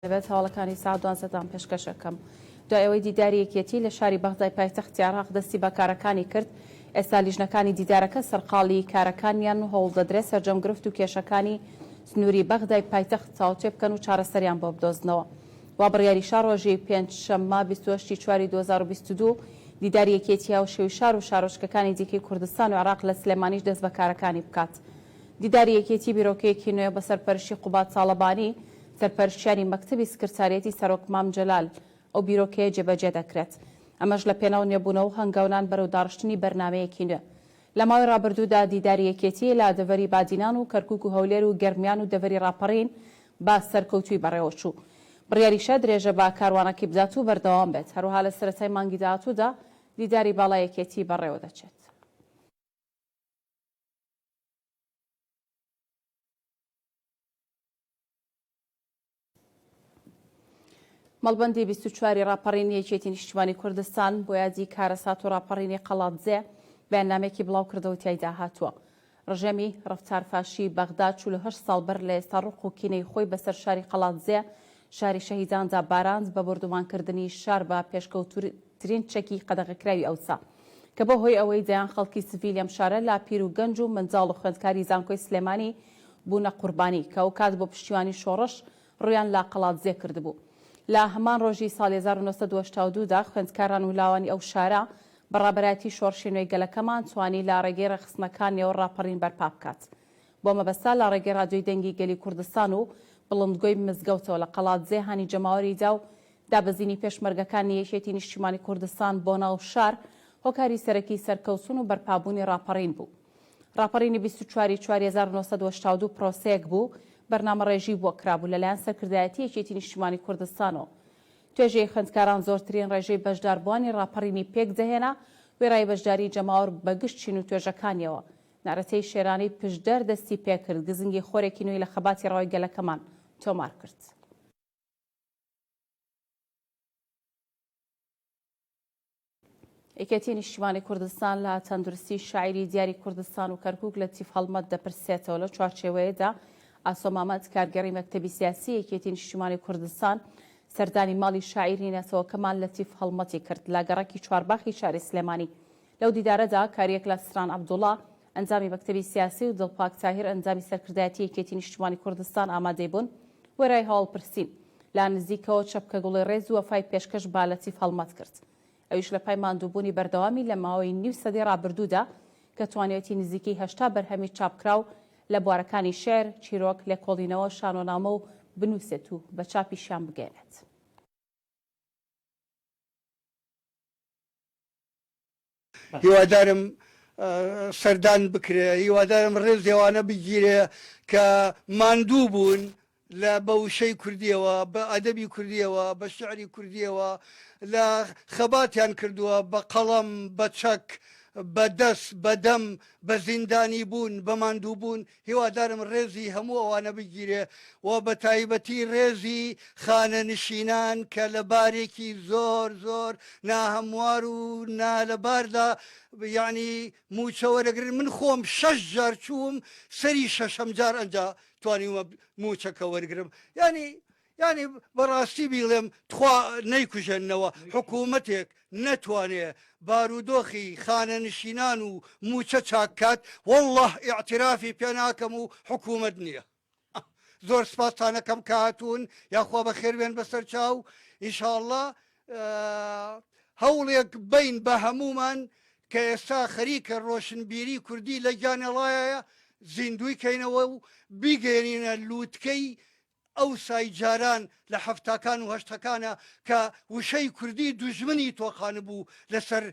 دەبێت هەواڵەکانی سەعات دوانزەتان پێشکەش ئەکەم. دوای ئەوەی دیداری یەکێتی لە شاری بەغدای پایتەختی عێراق دەستی بە کارەکانی کرد، ئێستا لیژنەکانی دیدارەکە سەرقاڵی کارەکانیان و هەوڵدەدرێت سەرجەم گرفت و کێشەکانی سنووری بەغدای پایتەخت تاوتوێ بکەن و چارەسەریان بۆ بدۆزنەوە. وا بڕیاریشە ڕۆژی پێنج شەممە 28 ی چواری 2022 دیداری یەکێتی هاوشێوەی شار و شارۆچکەکانی دیکەی کوردستان و عێراق لە سلێمانیش دەست بە کارەکانی بکات. دیداری یەکێتی بیرۆکەیەکی نوێ بە سەرپەرشتی قوباد تاڵەبانی، سەرپەرشتیاری مەکتەبی سکرتاریەتی سەرۆک مام جەلال، ئەو بیرۆکەیە جێبەجێ دەکرێت. ئەمەش لە پێناو نوێبوونەوە و هەنگاونان بەرەو داڕشتنی بەرنامەیەکی نوێ. لە ماوەی ڕابردوودا دیداری یەکێتی لە دەڤەری بادینان و کەرکوک و هەولێر و گەرمیان و دەڤەری ڕاپەڕین بە سەرکەوتووی بەڕێوەچوو. بڕیاریشە درێژە بە کاروانەکەی بدات و بەردەوام بێت. هەروەها لە سەرەتای مانگی داهاتوودا دیداری باڵای یەکێتی بەڕێوەدەچێت. مەڵبەندی 24 ی ڕاپەڕینی یەکێتی نیشتیمانی کوردستان بۆ یادی کارەسات و ڕاپەڕینی قەڵادزێ بەیاننامەیەکی بڵاوکردەوە تیایدا هاتووە ڕژێمی ڕەفتارفاشی بەغدا 48 ساڵ بەر لە ئێستا ڕق و کینەی خۆی بەسەر شاری قەڵادزێ شاری شەهیداندا باراند بە بۆردومانکردنی شار بە پێشکەوتووترین چەکی قەدەغەکراوی ئەوسا کە بۆ هۆی ئەوەی دەیان خەڵکی سڤیلی ئەم شارە لە پیر و گەنج و منداڵ و خوێندکاری زانکۆی سلێمانی بوونە قوربانی کە ئەوکات بۆ پشتیوانی شۆڕش ڕوویان لە قەڵادزێ کردبوو. لە هەمان ڕۆژی ساڵی 1982 دا خوێندکاران و لاوانی ئەو شارە بە ڕابەرایەتی شۆڕشی نوێی گەلەکەمان توانی لە ڕێگەی ڕێکخستنەکانیەوە ڕاپەڕین بەرپا بکات. بۆ مەبەستە لە ڕێگەی ڕادیۆی دەنگی گەلی کوردستان و بڵندگۆی مزگەوتەوە لە قەڵادزێ هانی جەماوەری دا و دابەزینی پێشمەرگەکانی یەکێتی نیشتیمانی کوردستان بۆ ناو شار هۆکاری سەرەکی سەرکەوتن و بەرپابوونی ڕاپەڕین بوو. ڕاپەڕینی 24 ی چواری 1982 پرۆسەیەک بوو بەرنامەڕێژی بۆ کرابوو لەلایەن سەرکردایەتی یەکێتی نیشتیمانی کوردستانەوە. توێژەی خوێندکاران زۆرترین ڕێژەی بەشداربووانی ڕاپەڕینی پێکدەهێنا، وێڕای بەشداریی جەماوەر بە گشت چین و توێژەکانیەوە. نەعرەتەی شێرانەی پشدەر دەستی پێکرد، گزنگی خۆرێکی نوێی لە خەباتی ڕەوای گەلەکەمان تۆمار کرد. یەکێتی نیشتیمانی کوردستان لە تەندروستی شاعیری دیاری کوردستان و کەرکوک لەتیف هەڵمەت دەپرسێتەوە. لەو چوارچێوەیەدا ئاسۆ مامەد کارگێڕی مەکتەبی سیاسی یەکێتی نیشتیمانی کوردستان سەردانی ماڵی شاعیری نەتەوەکەمان لەتیف هەڵمەتی کرد لە گەڕەکی چوارباخی شاری سلێمانی. لەو دیدارەدا کاریەک لە ستران عەبدوڵا ئەندامی مەکتەبی سیاسی و دڵپاک تاهیر ئەندامی سەرکردایەتی یەکێتی نیشتیمانی کوردستان ئامادەی بوون، وێرای هەواڵپرسین لە نزیکەوە چەپکە گوڵی ڕێز و وەفای پێشکەش بە لەتیف هەڵمەت کرد. ئەویش لە پای ماندووبوونی بەردەوامی لە ماوەی نیو سەدەی ڕابردوودا کە توانیویەتی نزیکەی 80 بەرهەمی چاپکراو لە بوارەکانی شیعر، چیرۆک، لێکۆڵینەوە، شانۆنامە و بنووسێت و بە چاپیشیان بگەیەنێت. هیوادارم سەردان بکرێ، هیوادارم ڕێز لەوانە بگیرێ کە ماندوو بوون لە بە وشەی کوردیەوە، بە ئەدەبی کوردیەوە، بە شعری کوردیەوە، لە خەباتیان کردووە بە قەڵەم، بە چەک، بە دەست، بە دەم، بە زیندانی بوون، بە ماندوو بوون، هیوادارم ڕێزی هەموو ئەوانە بگیرێ و بە تایبەتی ڕێزی خانەنشینان کە لە بارێکی زۆر زۆر ناهەموار و نالەباردا یەعنی مووچە وەرەگرن من خۆم شەش جار چووم سەری شەشەم جار ئەنجا توانیومە مووچەکە وەرگرم یانی یانی بەڕاستی بیڵێم تخوا نەیکوژێننەوە حکوومەتێک نەتوانێ بارودۆخی خانەنشینان و مووچە چاک کات واللە ئیعترافی پێ ناکەم و حکوومەت نییە زۆر سپاستانەکەم کە هاتوون یاخوا بەخێر بێن بەسەر چاو ئینشاءاللە هەوڵێک بین بە هەموومان کە ئێستا خەریکە ڕۆشنبیری کوردی لە گیانەڵایە زیندووی کەینەوە و بیگەێنینە لووتکەی ئەوسای جاران لە حەفتاکان و هەشتەکانا کە وشەی کوردی دوژمنی تۆقانبوو لەسەر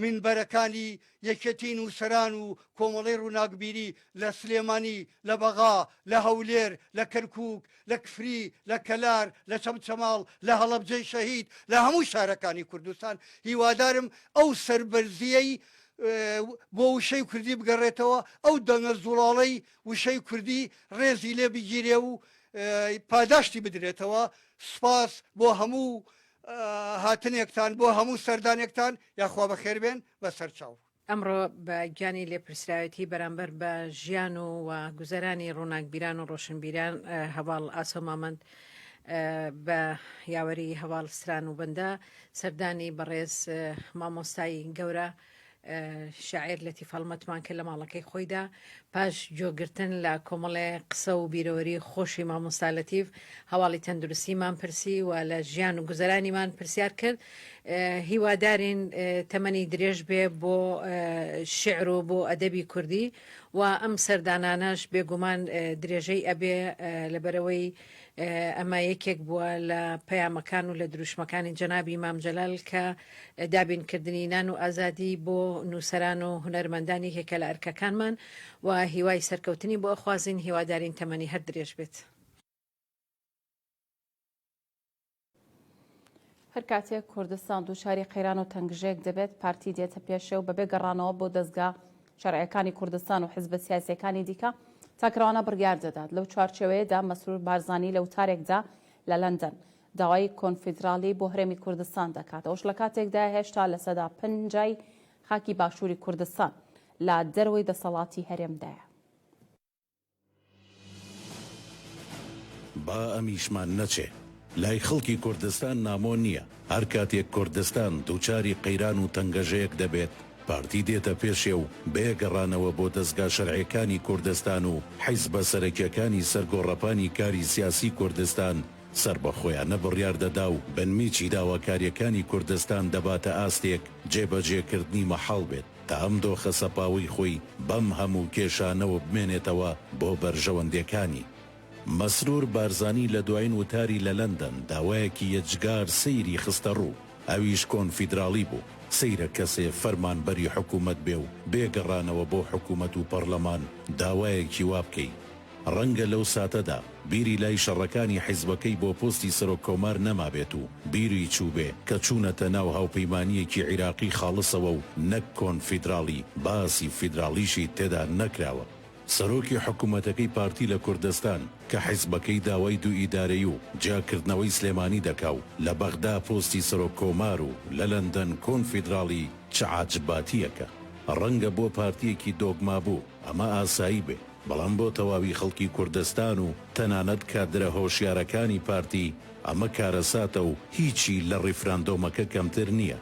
مینبەرەکانی یەکێتی نووسەران و کۆمەڵەی ڕووناکبیری لە سلێمانی، لە بەغا، لە هەولێر، لە کەرکووک، لە کفری، لە کەلار، لە چەمچەماڵ، لە هەڵەبجەی شەهید، لە هەموو شارەکانی کوردستان. هیوادارم ئەو سەربەرزییەی بۆ وشەی کوردی بگەڕێتەوە، ئەو دەنگە زوڵاڵەی وشەی کوردی ڕێزی لێ بگیرێ و پاداشتی بدرێتەوە، سوپاس بۆ هەموو هاتنێکتان، بۆ هەموو سەردانێکتان، یاخوا بەخێر بێن بە سەرچاو. ئەمڕۆ بە گیانی لێپرسراوێتی بەرامبەر بە ژیان و و گوزەرانی ڕووناکبیران و ڕۆشنبیران هەڤاڵ ئاسۆ مامەند. بە یاوەری هەواڵ ستران و بەندە سەردانی بەڕێز مامۆستای گەورە شاعیر لەتیف هەڵمەتمان کرد لە ماڵەکەی خۆیدا پاش گوێگرتن لە کۆمەڵێ قسە و بیرەوەری خۆشی مامۆستا لەتیف هەواڵی تەندروستیمان پرسی و لە ژیان و گوزەرانیمان پرسیار کرد هیوادارین تەمەنی درێژ بێ بۆ شعر و بۆ ئەدەبی کوردی و ئەم سەردانانەش بێگومان درێژەی ئەبێ لەبەرەوەی ئەمە یەکێک بووە لە پەیامەکان و لە دروشمەکانی جەنابی مام جەلال کە دابینکردنی نان و ئازادی بۆ نووسەران و هونەرمەندان یەکێکە لە ئەرکەکانمان و هیوای سەرکەوتنی بۆ ئەخوازین، هیوادارین تەمەنی هەر درێژ بێت. هەر کاتێک کوردستان دووچاری قەیران و تەنگژەیەک دەبێت، پارتی دێتە پێشێ و بەبێ گەڕانەوە بۆ دەزگا شەرعیەکانی کوردستان و حزبە سیاسیەکانی دیکە تاکڕەوانە بڕیار دەدات. لەو چوارچێوەیەدا مەسرور بارزانی لە وتارێکدا لە لەندەن داوای کۆنفیدراڵی بۆ هەرێمی کوردستان دەکات، ئەوەش لە کاتێکدایە هێشتا لەسەدا پەنجای خاکی باشووری کوردستان لە دەرەوەی دەسەڵاتی هەرێمدایە. با ئەمیشمان نەچێ. لای خەڵکی کوردستان نامۆ نییە، هەر کاتێک کوردستان دووچاری قەیران و تەنگەژەیەک دەبێت، پارتی دێتە پێشێ و بێ گەڕانەوە بۆ دەزگا شەرعیەکانی کوردستان و حیزبە سەرەکیەکانی سەر گۆڕەپانی کاری سیاسی کوردستان سەربەخۆیانە بڕیار دەدا و بنمیچی داواکاریەکانی کوردستان دەباتە ئاستێک جێبەجێکردنی مەحاڵ بێت. تا ئەم دۆخە سەپاوەی خۆی بەم هەموو کێشانەوە بمێنێتەوە بۆ بەرژەوەندێکانی. مەسرور بارزانی لە دواین وتاری لە لەندەن داوایەکی یەجگار سەیری خستە ڕوو، ئەویش کۆنفیدراڵی بوو. سەیرە کەسێ فەرمانبەری حکومەت بێ و بێ گەڕانەوە بۆ حکومەت و پەڕلەمان داوایەکی وا بکەی. ڕەنگە لەو ساتەدا بیری لای شەڕەکانی حیزبەکەی بۆ پۆستی سەرۆک کۆمار نەمابێت و بیری چووبێ کە چوونەتە ناو هاوپەیمانییەکی عیراقی خاڵسەوە و نەک کۆنفیدراڵی، باسی فیدراڵیشی تێدا نەکراوە. سەرۆکی حکومەتەکەی پارتی لە کوردستان کە حیزبەکەی داوای دووئیدارەیی و جیاکردنەوەی سلێمانی دەکا و لە بەغدا پۆستی سەرۆک کۆمار و لە لەندەن کۆنفیدراڵی چ عاجباتییەکە. ڕەنگە بۆ پارتییەکی دۆگمابوو ئەمە ئاسایی بێ. بەڵام بۆ تەواوی خەڵکی کوردستان و تەنانەت کادرە هۆشیارەکانی پارتی ئەمە کارەساتە و هیچی لە ڕیفراندۆمەکە کەمتر نییە.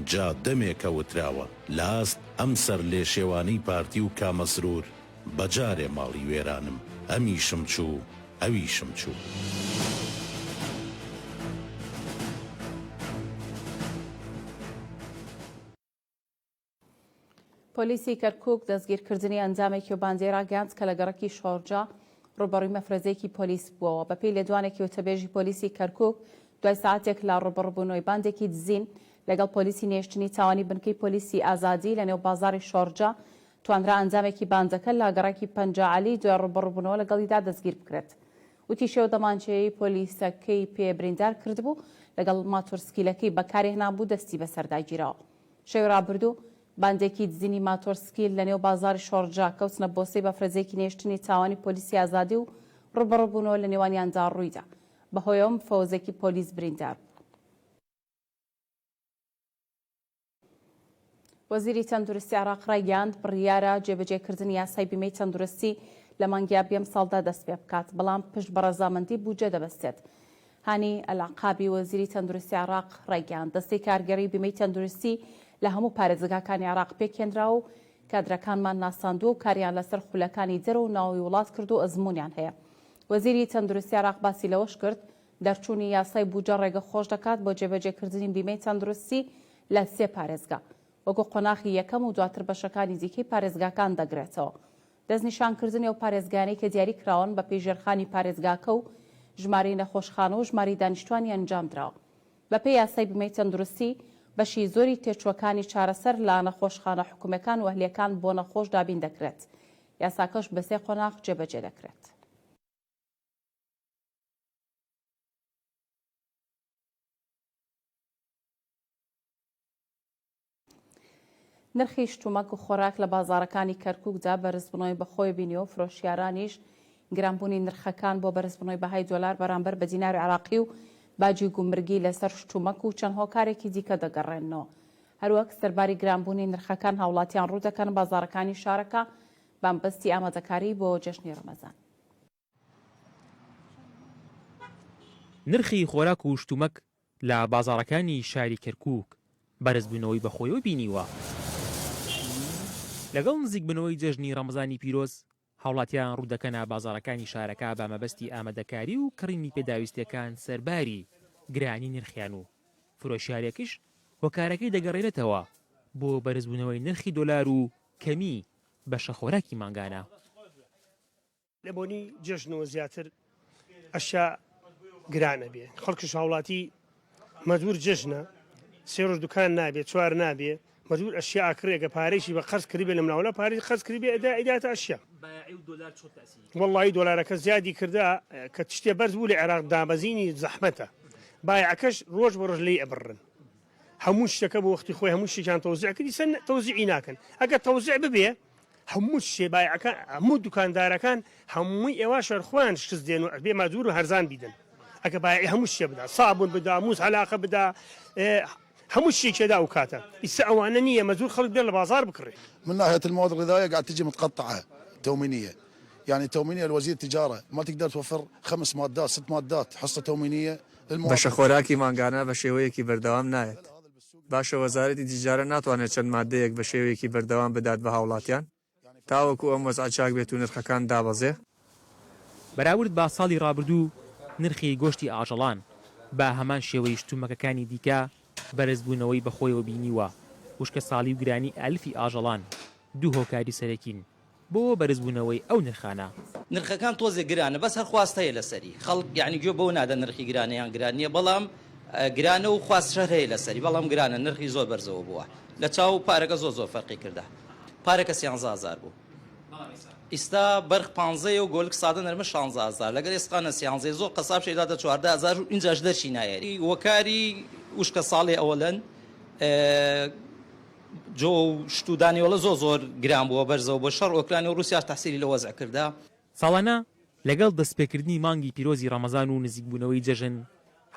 جا دەمێکە وتراوە لە ئاست ئەم سەرلێشێوانەی پارتی و کامەسرور بە جارێ ماڵی وێرانم ئەمیشم چوو ئەویشم چوو. پۆلیسی کەرکوک دەستگیرکردنی ئەندامێکی و باندەی ڕاگەیاند کە لە گەڕەکی شۆرجە ڕووبەڕووی مەفرەزەیەکی پۆلیس بووەوە. بەپێی لێدوانێکی وتەبێژی پۆلیسی کەرکوک، دوای سەعاتێک لە ڕووبەڕووبوونەوەی باندێکی دزین لەگەڵ پۆلیسی نێشتنی تاوانی بنکەی پۆلیسی ئازادی لەنێو بازاڕی شۆرجە، توانرا ئەندامێکی باندەکە لە گەڕەکی پەنجا عەلی دوای ڕووبەڕووبوونەوە لەگەڵیدا دەستگیر بکرێت. وتیشی ئەو دەمانچەیەی پۆلیسەکەی پێ بریندار کردبوو لەگەڵ ماتۆرسکیلەکەی بەکارێهنابوو دەستی بەسەردا گیراوە. شەوی ڕابردوو، باندێکی دزینی ماتۆرسکیل لەنێو بازاڕی شۆڕجە کەوتنە بۆسەی مەفرەزەیەکی نێشتنی تاوانی پۆلیسی ئازادی و ڕووبەڕووبوونەوە لەنێوانیاندا ڕوویدا، بەهۆیەوە مفەوەزێکی پۆلیس بریندار بوو. وەزیری تەندروستی عێراق ڕایگەیاند، بڕیارە جێبەجێکردنی یاسای بیمەی تەندروستی لە مانگی ئابی ئەمساڵدا دەستپێبکات، بەڵام پشت بە ڕەزامەندی بودجە دەبەستێت. هانی ئەلعقابی وەزیری تەندروستی عێراق ڕایگەیاند، دەستەی کارگێڕی بیمەی تەندروستی لە هەموو پارێزگاکانی عێراق پێکهێنراوە و کادرەکانمان ناساندووە و کاریان لەسەر خولەکانی دەرەوە و ناوەوەی وڵات کردووە و ئەزموونیان هەیە. وەزیری تەندروستی عێراق باسی لەوەش کرد، دەرچوونی یاسای بودجە ڕێگە خۆش دەکات بۆ جێبەجێکردنی بیمەی تەندروستی لە سێ پارێزگا وەکو قۆناخی یەکەم و دواتر بەشەکانی دیکەی پارێزگاکان دەگرێتەوە. دەستنیشانکردنی ئەو پارێزگایانەی کە دیاری کراون بەپێی ژێرخانی پارێزگاکە و ژمارەی نەخۆشخانە و ژمارەی دانیشتوانی ئەنجامدراوە. بەپێی یاسای بیمەی تەندروستی، بەشی زۆری تێچووەکانی چارەسەر لە نەخۆشخانە حکومییەکان و ئەهلییەکان بۆ نەخۆش دابین دەکرێت. یاساکەش بە سێ قۆناغ جێبەجێ دەکرێت. نرخی شتومەک و خۆراک لە بازاڕەکانی کەرکوکدا بەرزبوونەوەی بەخۆی بینیوە و فرۆشیارانیش گرانبوونی نرخەکان بۆ بەرزبوونەوەی بەهای دۆلار بەرامبەر بە دیناری عێراقی و باجی گومرگی لەسەر شتومەک و چەند هۆکارێکی دیکە دەگەڕێننەوە. هەروەک سەرباری گرانبوونی نرخەکان هاوڵاتیان ڕوودەکەنە بازاڕەکانی شارەکە بەمەبەستی ئامادەکاری بۆ جەژنی ڕەمەزان. نرخی خۆراک و شتومەک لە بازاڕەکانی شاری کەرکووک بەرزبوونەوەی بەخۆیەوە بینیوە. لەگەڵ نزیکبوونەوەی جەژنی ڕەمەزانی پیرۆز، هاوڵاتیان ڕوودەکەنە بازاڕەکانی شارەکە بە مەبەستی ئامادەکاری و کڕینی پێداویستیەکان سەرباری گرانی نرخیان و فرۆشیارێکیش هۆکارەکەی دەگەڕێنێتەوە بۆ بەرزبوونەوەی نرخی دۆلار و کەمی بەشە خۆراکی مانگانە. لە بۆنی جەژنەوە زیاتر ئەشیا گرانە بێ خەڵکیش هاوڵاتی مەجبور جەژنە سێ ڕۆژ دوکان نابێ چوار نابێ مەجبور ئەشیا ئاکرێ گە پارێکی بە قەرز کردبێ لە مناولا پارەی قەرز کردبێ ئەدا ئەیداتە ئەشیا وەڵڵاهی دۆلارەکە زیادی کردا کە شتێ بەرز بوو لە عێراق دابەزینی زەحمەتە بایعەکەش ڕۆژ بە ڕۆژ لێی ئەبڕن هەموو شتەکە بۆ وەختی خۆی هەموو شتێکیان تەوزیع کردی سەر تەوزیعی ناکەن ئەگەر تەوزیع ببێ هەموو شتێ بایعەکان هەموو دوکاندارەکان هەمووی ئێوە شەر خۆیان شکست دێن و بێ مەجبور و هەرزان بیدن ئەگە بایعی هەموو شتێ بدا سابون بدا موز علاقە بدا هەموو شتێکی دا ئەو کاتە ئیستا ئەوانە نییە مەجبور خەڵک بێ لە بازاڕ بکڕێ. من ناحية المواد الغذائية قاعد تجي متقطعة تومينية يعني التومينية الوزير التجارة ما تقدر توفر خمس مادات ست مادات حصة تومينية للمواطن. بەشە خۆراکی مانگانە بە شێوەیەکی بەردەوام نایەت. باشە وەزارەتی تیجارە ناتوانێت چەند ماددەیەک بە شێوەیەکی بەردەوام بدات بە هاوڵاتیان تاوەکو ئەم وەزعە چاک بێت و نرخەکان دابەزێ؟ بەراورد بە ساڵی رابردوو نرخی گۆشتی ئاژەڵان بە هەمان شێوەی شتومەکەکانی دیکە بەرزبوونەوەی بەخۆیەوە بینیوە، وشکەساڵی و گرانی ئالفی ئاژەڵان دوو هۆکاری سەرەکین بۆ بەرزبوونەوەی ئەو نرخانە. نرخەکان تۆزێک گرانە بەس هەر خواست هەیە لەسەری خەڵک یانی گوێ بەوە نادا نرخی گرانە یان گران نییە بەڵام گرانە و خواست هەر هەیە لەسەری بەڵام گرانە نرخی زۆر بەرزەوە بووە لە چاو پارەکە زۆر زۆر فەرقی کردە پارەکە سیانزە هەزار بوو ئیستا بەرخ پانزەیە و گۆلک سادە نەرمە شانزە هەزار لەگەر ئێسقانە سیانزەیە زۆر قەساب شەیداتە 14 هەزار و ئینجاش دەرچی نایەری وەکاری وشکە ساڵێ ئەوەلەن جۆ و شت و دانیۆڵە زۆر زۆر گران بووە بەرزەوە بووە شەڕ ئۆکرانیا و ڕووسیاش تەحسیری لە وەزع کردە. ساڵانە لەگەڵ دەستپێکردنی مانگی پیرۆزی ڕەمەزان و نزیکبوونەوەی جەژن،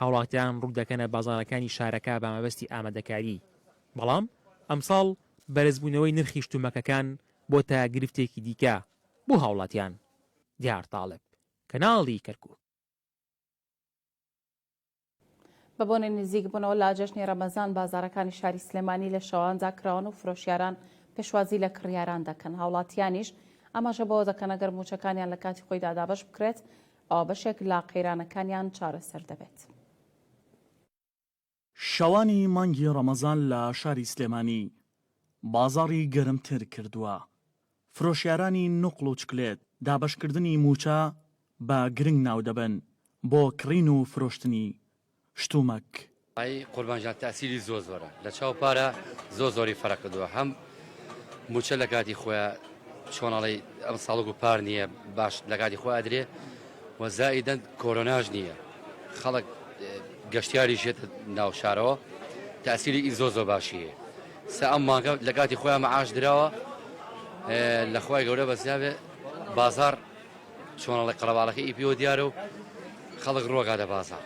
هاوڵاتیان ڕوودەکەنە بازاڕەکانی شارەکە بە مەبەستی ئامادەکاری، بەڵام ئەمساڵ بەرزبوونەوەی نرخی شتومەکەکان بۆتە گرفتێکی دیکە بۆ هاوڵاتیان. دیار تاڵب، کەناڵی کەرکوک. بەبۆنەی نزیکبوونەوە لە جەژنی رەمەزان بازاڕەکانی شاری سلێمانی لە شەواندا کراون و فرۆشیاران پێشوازی لە کڕیاران دەکەن، هاوڵاتیانیش ئاماژە بەوە دەکەن ئەگەر مووچەکانیان لە کاتی خۆیدا دابەش بکرێت ئەوا بەشێک لە قەیرانەکانیان چارەسەر دەبێت. شەوانی مانگی ڕەمەزان لە شاری سلێمانی بازاڕی گەرمتر کردووە، فرۆشیارانی نوقڵ و چکلێت دابەشکردنی مووچە بە گرنگ ناودەبەن بۆ کڕین و فرۆشتنی شتومەک. وەڵایی قوربان جان تاسیری زۆر زۆرە لە چاو پارە زۆر زۆری فەرق کردووە هەم موچە لە کاتی خۆیان چۆن ئەڵێی ئەم ساڵ وەکو پار نییە باش لە کاتی خۆی ئەدرێ و زائیدەن کۆرۆناش نییە خەڵک گەشتیاریش یەتە ناو شارەوە تاسیری ئی زۆر زۆر باشی هەیە سە ئەم مانگە لە کاتی خۆیان مەعاش دراوە لە خوای گەورە بەزیاێ بازار چۆنەڵی قەرەباڵەکە ئی پێوە دیارە و خەڵک ڕۆگاتە بازار.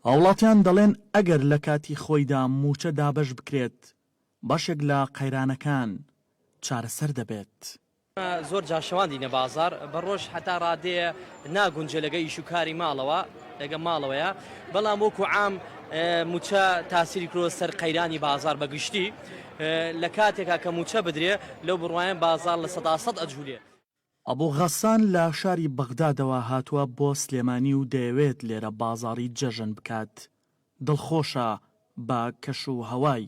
هاوڵاتیان دەڵێن ئەگەر لە کاتی خۆیدا مووچە دابەش بکرێت بەشێک لە قەیرانەکان چارەسەر دەبێت. زۆر جار شەوان دینە بازاڕ بە ڕۆژ هەتا ڕادەیە ناگونجێ لەگە ئیش و کاری ماڵەوە لەگە ماڵەوەیە بەڵام وەکو عام موچە تاسیری کرۆ سەر قەیرانی بازار بە گشتی لە کاتێکا کە موچە بدرێ لەو بڕوایم بازار لە سەدا سەد ئەجولێ. ئەبو غەسان لە شاری بەغدادەوە هاتووە بۆ سلێمانی و دەیەوێت لێرە بازاڕی جەژن بکات، دڵخۆشە بە کەش و هەوای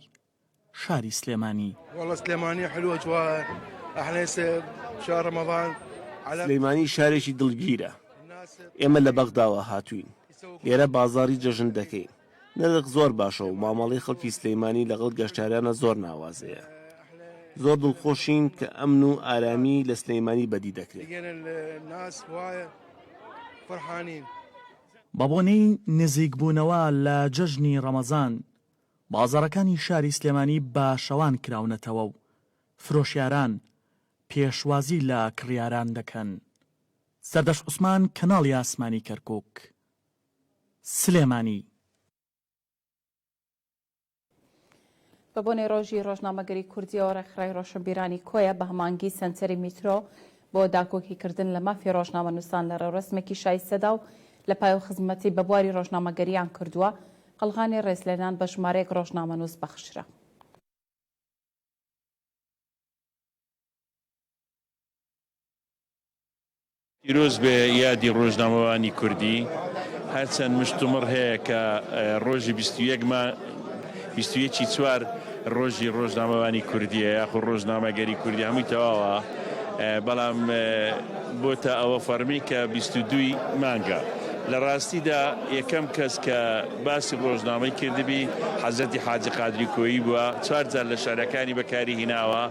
شاری سلێمانی. واللە سلێمانی حلوە جوان احنا هسه بشهر رمضان على سلێمانی شارێکی دڵگیرە، ئێمە لە بەغداوە هاتووین، لێرە بازاڕی جەژن دەکەین، نرخ زۆر باشە و مامەڵەی خەڵکی سلێمانی لەگەڵ گەشتیارانە زۆر ناوازەیە. زۆر دڵخۆشین کە ئەمن و ئارامی لە سلێمانی بەدی دەکرێت. بەبۆنەی نزیکبوونەوە لە جەژنی ڕەمەزان، بازاڕەکانی شاری سلێمانی بە شەوان کراونەتەوە و فرۆشیاران پێشوازی لە کڕیاران دەکەن. سەردەشت عوسمان، کەناڵی ئاسمانی کەرکوک، سلێمانی. بە بۆنەی ڕۆژی ڕۆژنامەگەری کوردیەوە ڕێکخراوی ڕۆشنبیرانی کۆیە بە هەماهەنگی سەنتەری میترۆ. بۆ داکۆکیکردن لە مافی ڕۆژنامەنووسان لە ڕێوڕەسمێکی شایستەدا و لە پایە و خزمەتی بە بواری ڕۆژنامەگەرییان کردووە، قەڵغانی ڕێزلێنان بە ژمارەیەک ڕۆژنامەنووس بەخشرا. پیرۆز بێ یادی ڕۆژنامەوانی کوردی، هەرچەند مشتومڕ هەیە کە ڕۆژی 21 ما 21 ی چوار ڕۆژی ڕۆژنامەوانی کوردیە یاخود ڕۆژنامەگەری کوردی هەمووی تەواوە بەڵام بۆتە ئەوە فەڕمی کە 22 ی مانگە لە ڕاستیدا یەکەم کەس کە باسی ڕۆژنامەی کردبی حەزرەتی حاجی قادری کۆیی بووە چوار جار لە شعرەکانی بەکاری هیناوە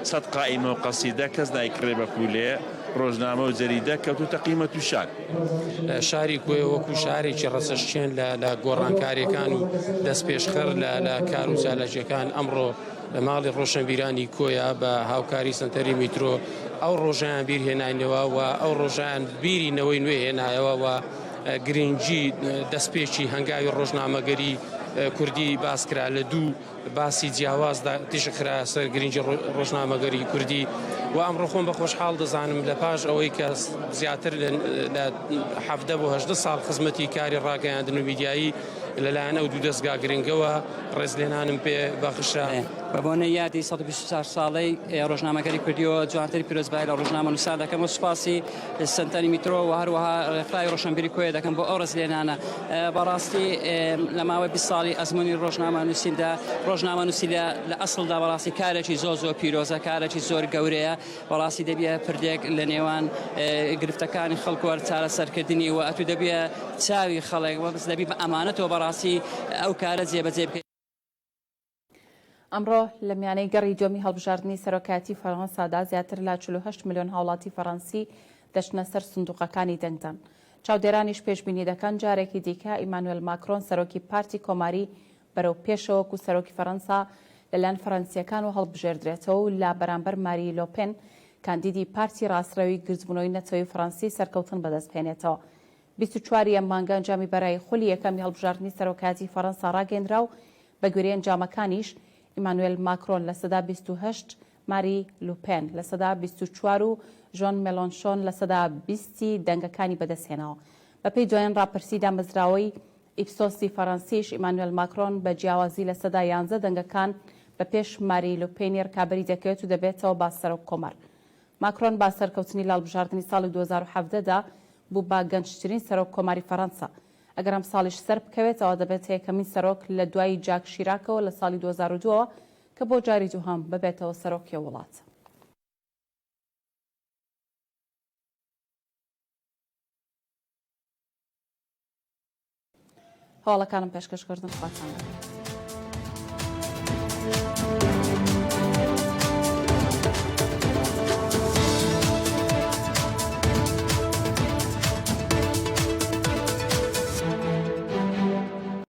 سەد قائیمە و قەسیدە کەس نایکڕێ بە پولێ ڕۆژنامە و جەریدە کەوتووتە قیمەت و شان. شاری کۆیە وەکوو شارێکی ڕەچەشکێن لە لە گۆڕانکارییەکان و دەستپێشخەر لە لە کار و چالاکییەکان ئەمڕۆ لە ماڵی ڕۆشنبیرانی کۆیە بە هاوکاری سەنتەری میترۆ ئەو ڕۆژەیان بیر هێناینەوە و ئەو ڕۆژەیان بیری نەوەی نوێ هێنایەوە و گرنگی دەستپێکی هەنگاوی ڕۆژنامەگەری کوردی باس کرا لە دوو باسی جیاوازدا تیشک خرایە سەر گرنگی ڕۆژنامەگەری کوردی و ئەمڕۆ خۆم بە خۆشحاڵ دەزانم لە پاش ئەوەی کە زیاتر لە حەڤدە بۆ 18 ساڵ خزمەتی کاری ڕاگەیاندن و میدیایی لەلایەن ئەو دوو دەستگا گرنگەوە ڕێزلێنانم پێ بەخشرا. بە بۆنەی یادی 124 ساڵەی ڕۆژنامەگەری کوردیەوە جوانترین پیرۆزبایی لە ڕۆژنامەنووسان دەکەم و سوپاسی سەنتەری میترۆ و هەروەها ڕێکخراوی ڕۆشنبیری کۆیە دەکەم بۆ ئەو ڕێزلێنانە. بەڕاستی لە ماوەی 20 ساڵی ئەزموونی ڕۆژنامەنووسیندا ڕۆژنامەنووسی لە ئەسڵدا بەڕاستی کارێکی زۆر زۆر پیرۆزە، کارێکی زۆر گەورەیە، بەڕاستی دەبیە پردێک لە نێوان گرفتەکانی خەڵک و چارەسەرکردنی و ئەتوو دەبیە چاوی خەڵک و بەس دەبی بە ئەمانەتەوە بەڕاستی ئەو کارە جێبەجێ بکەیت. ئەمڕۆ لە میانەی گەڕی دووەمی هەڵبژاردنی سەرۆکایەتی فەرەنسادا زیاتر لە 48 ملیۆن هاوڵاتی فەرەنسی دەچنە سەر سندوقەکانی دەنگدان. چاودێرانیش پێشبینی دەکەن جارێکی دیکە ئیمانوێل ماکرۆن سەرۆکی پارتی کۆماری بەرەو پێشەوە وەکو سەرۆکی فەرەنسا لەلایەن فەرەنسییەکانەوە هەڵبژێردرێتەوە و لە بەرامبەر ماری لۆپێن کاندیدی پارتی ڕاستڕەوی گردبوونەوەی نەتەوەی فەرەنسی سەرکەوتن بەدەستبهێنێتەوە. 24 ی ئەم مانگە ئەنجامی بەرایی خولی یەکەمی هەڵبژاردنی سەرۆکایەتی فەرەنسا ڕاگەیەندرا و بەگوێرەی ئەنجامەکانیش ئیمانوێل ماکرۆن 28%، ماری لوپێن 24% و ژۆن مێلۆنشۆن 20% ی دەنگەکانی بەدەستهێناوە. بەپێی دوایین ڕاپرسی دامەزراوەی ئیپسۆسی فەرەنسیش، ئیمانوێل ماکرۆن بە جیاوازی 11% دەنگەکان بە پێش ماری لوپێنی ڕکابەری دەکەوێت و دەبێتەوە بە سەرۆک کۆمار. ماکرۆن بە سەرکەوتنی لە هەڵبژاردنی ساڵی 2017 دا بوو بە گەنجترین سەرۆک کۆماری فەرەنسا. ئەگەر ئەمساڵیش سەربکەوێت ئەوا دەبێتە یەکەمین سەرۆک لە دوای جاک شیراکەوە لە ساڵی 2002 ەوە کە بۆ جاری دووهەم ببێتەوە سەرۆکی ئەو وڵاتە. هەواڵەکانم پێشکەش کردن خواتان لەگەڵ.